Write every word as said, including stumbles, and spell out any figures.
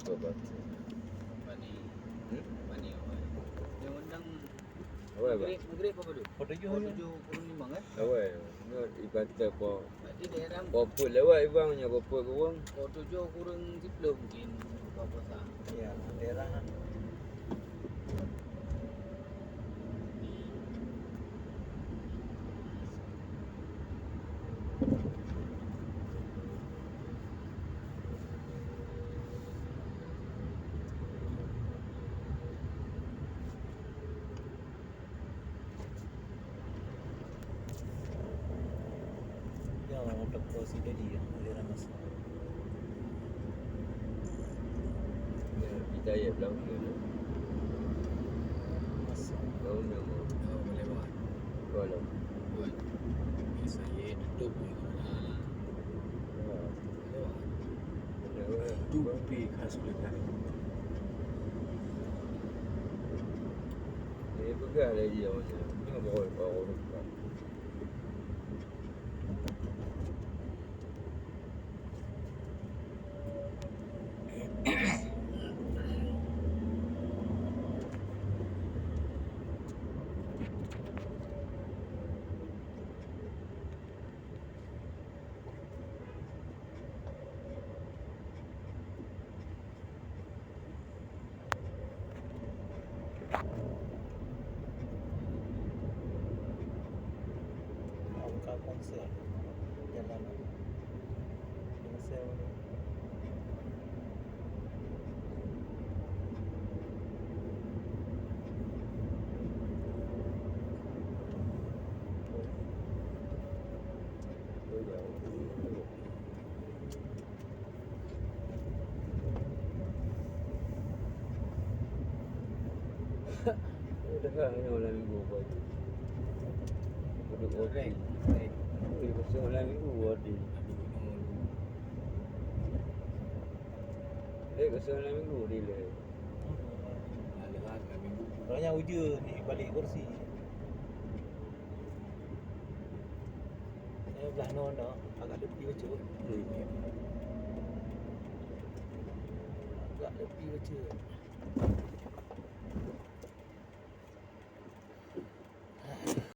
Apa? Pani. Hmm? Pani awai. Yang undang awai, Pak. Maghrib, maghrib apa tu? Pukul tujuh. Pukul tujuh kurang lima, kan? Awai. Ingat ibadah po. Berarti daerah po peuet lewat ibang nya, po peuet kurang. Pukul tujuh kurang sepuluh mungkin buka puasa. Ya, daerah. Ya, orang tak puas jadi ya, aliran masa. Ya, kita ya bilang dia tu. Masa. Kau nak mau? Kau boleh buat. Kau lah. Buat. Biasa ye tutup ni. Ha. Boleh buat. Boleh buat. Tu kopi khas boleh kan. Dia pegang lagi awaknya. Tengok bawa, bawa orang pegang. Angka ponsel jalan ponsel. Dah nyoe lam minggu buat tu. Duduk roti. Rek, rek. Ui, pasal lam minggu buat tu. Rek, pasal lam minggu dia lah. Dah lewat lam minggu. Orangnya ujeuen ni balik kursi. Eh, belah noe, noe, agak leupie bacut. Hmm. Agak leupie bacut.